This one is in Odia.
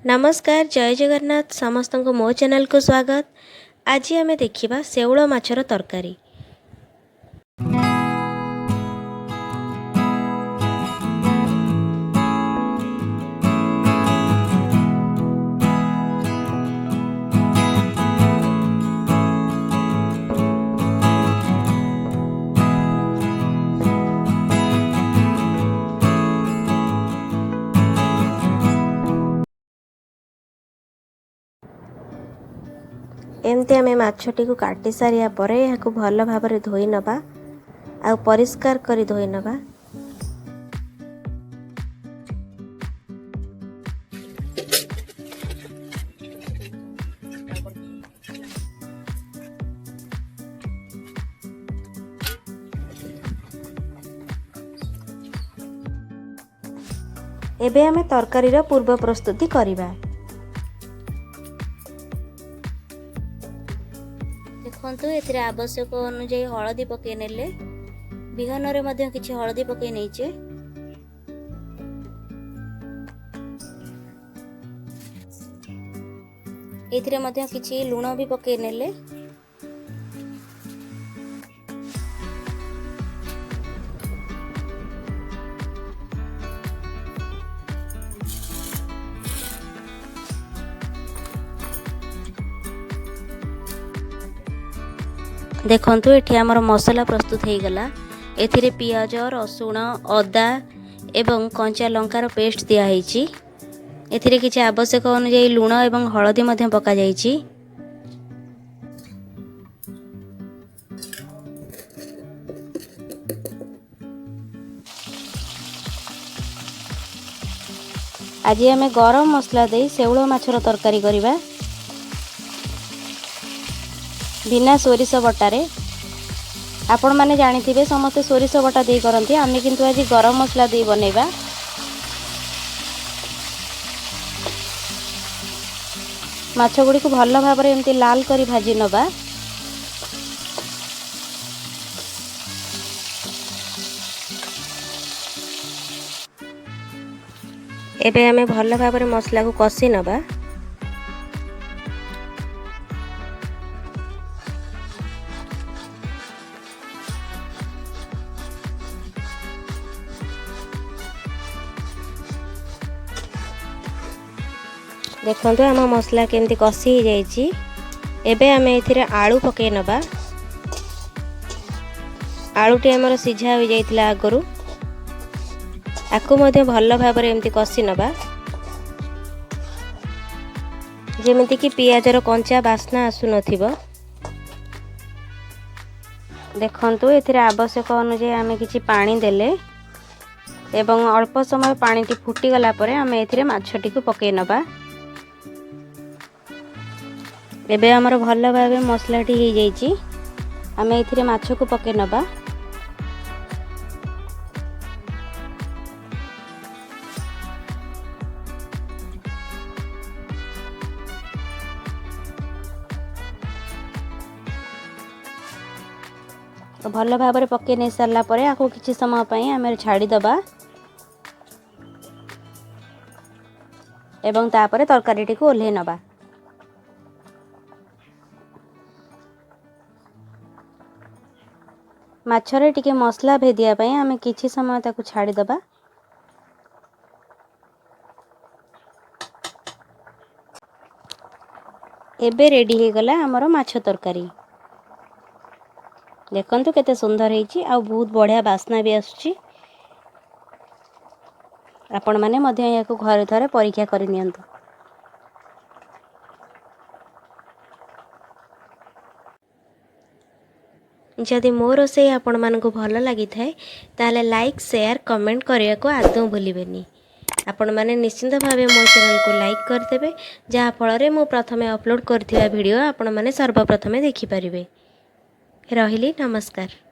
ନମସ୍କାର, ଜୟ ଜଗନ୍ନାଥ। ସମସ୍ତଙ୍କୁ ମୋ ଚ୍ୟାନେଲକୁ ସ୍ୱାଗତ। ଆଜି ଆମେ ଦେଖିବା ଶେଉଳ ମାଛର ତରକାରୀ। ଏମିତି ଆମେ ମାଛଟିକୁ କାଟି ସାରିବା ପରେ ଏହାକୁ ଭଲ ଭାବରେ ଧୋଇ ନେବା ଆଉ ପରିଷ୍କାର କରି ଧୋଇ ନେବା। ଏବେ ଆମେ ତରକାରୀର ପୂର୍ବ ପ୍ରସ୍ତୁତି କରିବା। ଦେଖନ୍ତୁ, ଏଥିରେ ଆବଶ୍ୟକ ଅନୁଯାୟୀ ହଳଦୀ ପକାଇ ନେଲେ। ବିହନରେ ମଧ୍ୟ କିଛି ହଳଦୀ ପକାଇ ନେଇଛେ। ଏଥିରେ ମଧ୍ୟ କିଛି ଲୁଣ ବି ପକାଇ ନେଲେ। ଦେଖନ୍ତୁ, ଏଠି ଆମର ମସଲା ପ୍ରସ୍ତୁତ ହେଇଗଲା। ଏଥିରେ ପିଆଜ, ରସୁଣ, ଅଦା ଏବଂ କଞ୍ଚା ଲଙ୍କାର ପେଷ୍ଟ ଦିଆହେଇଛି। ଏଥିରେ କିଛି ଆବଶ୍ୟକ ଅନୁଯାୟୀ ଲୁଣ ଏବଂ ହଳଦୀ ମଧ୍ୟ ପକାଯାଇଛି। ଆଜି ଆମେ ଗରମ ମସଲା ଦେଇ ଶେଉଳ ମାଛର ତରକାରୀ କରିବା ବିନା ସୋରିଷ ବଟାରେ। ଆପଣମାନେ ଜାଣିଥିବେ, ସମସ୍ତେ ସୋରିଷ ବଟା ଦେଇ କରନ୍ତି। ଆମେ କିନ୍ତୁ ଆଜି ଗରମ ମସଲା ଦେଇ ବନେଇବା। ମାଛ ଗୁଡ଼ିକୁ ଭଲ ଭାବରେ ଏମିତି ଲାଲ କରି ଭାଜି ନେବା। ଏବେ ଆମେ ଭଲ ଭାବରେ ମସଲାକୁ କଷି ନେବା। ଦେଖନ୍ତୁ, ଆମ ମସଲା କେମିତି କଷି ହେଇଯାଇଛି। ଏବେ ଆମେ ଏଥିରେ ଆଳୁ ପକାଇ ନେବା। ଆଳୁଟି ଆମର ସିଝା ହୋଇଯାଇଥିଲା ଆଗରୁ। ଆକୁ ମଧ୍ୟ ଭଲ ଭାବରେ ଏମିତି କଷି ନେବା, ଯେମିତିକି ପିଆଜର କଞ୍ଚା ବାସ୍ନା ଆସୁନଥିବ। ଦେଖନ୍ତୁ, ଏଥିରେ ଆବଶ୍ୟକ ଅନୁଯାୟୀ ଆମେ କିଛି ପାଣି ଦେଲେ ଏବଂ ଅଳ୍ପ ସମୟ ପାଣିଟି ଫୁଟିଗଲା ପରେ ଆମେ ଏଥିରେ ମାଛଟିକୁ ପକାଇ ନେବା। ଏବେ ଆମର ଭଲ ଭାବେ ମସଲାଟି ହେଇଯାଇଛି। ଆମେ ଏଥିରେ ମାଛକୁ ପକାଇ ନେବା। ଭଲ ଭାବରେ ପକାଇ ନେଇ ସାରିଲା ପରେ ଆକୁ କିଛି ସମୟ ପାଇଁ ଆମେ ଛାଡ଼ିଦେବା ଏବଂ ତାପରେ ତରକାରୀଟିକୁ ଓହ୍ଲାଇ ନେବା। ମାଛରେ ଟିକେ ମସଲା ଭେଦିବା ପାଇଁ ଆମେ କିଛି ସମୟ ତାକୁ ଛାଡ଼ିଦେବା। ଏବେ ରେଡ଼ି ହେଇଗଲା ଆମର ମାଛ ତରକାରୀ। ଦେଖନ୍ତୁ, କେତେ ସୁନ୍ଦର ହେଇଛି ଆଉ ବହୁତ ବଢ଼ିଆ ବାସ୍ନା ବି ଆସୁଛି। ଆପଣମାନେ ମଧ୍ୟ ଏହାକୁ ଘରେ ଥରେ ପରୀକ୍ଷା କରିନିଅନ୍ତୁ। ଯଦି ମୋ ରୋଷେଇ ଆପଣମାନଙ୍କୁ ଭଲ ଲାଗିଥାଏ, ତାହେଲେ ଲାଇକ୍, ସେୟାର, କମେଣ୍ଟ କରିବାକୁ ଆଦୌ ଭୁଲିବେନି। ଆପଣମାନେ ନିଶ୍ଚିନ୍ତ ଭାବେ ମୋ ଚ୍ୟାନେଲକୁ ଲାଇକ୍ କରିଦେବେ, ଯାହାଫଳରେ ମୁଁ ପ୍ରଥମେ ଅପଲୋଡ଼ କରିଥିବା ଭିଡ଼ିଓ ଆପଣମାନେ ସର୍ବପ୍ରଥମେ ଦେଖିପାରିବେ। ରହିଲି, ନମସ୍କାର।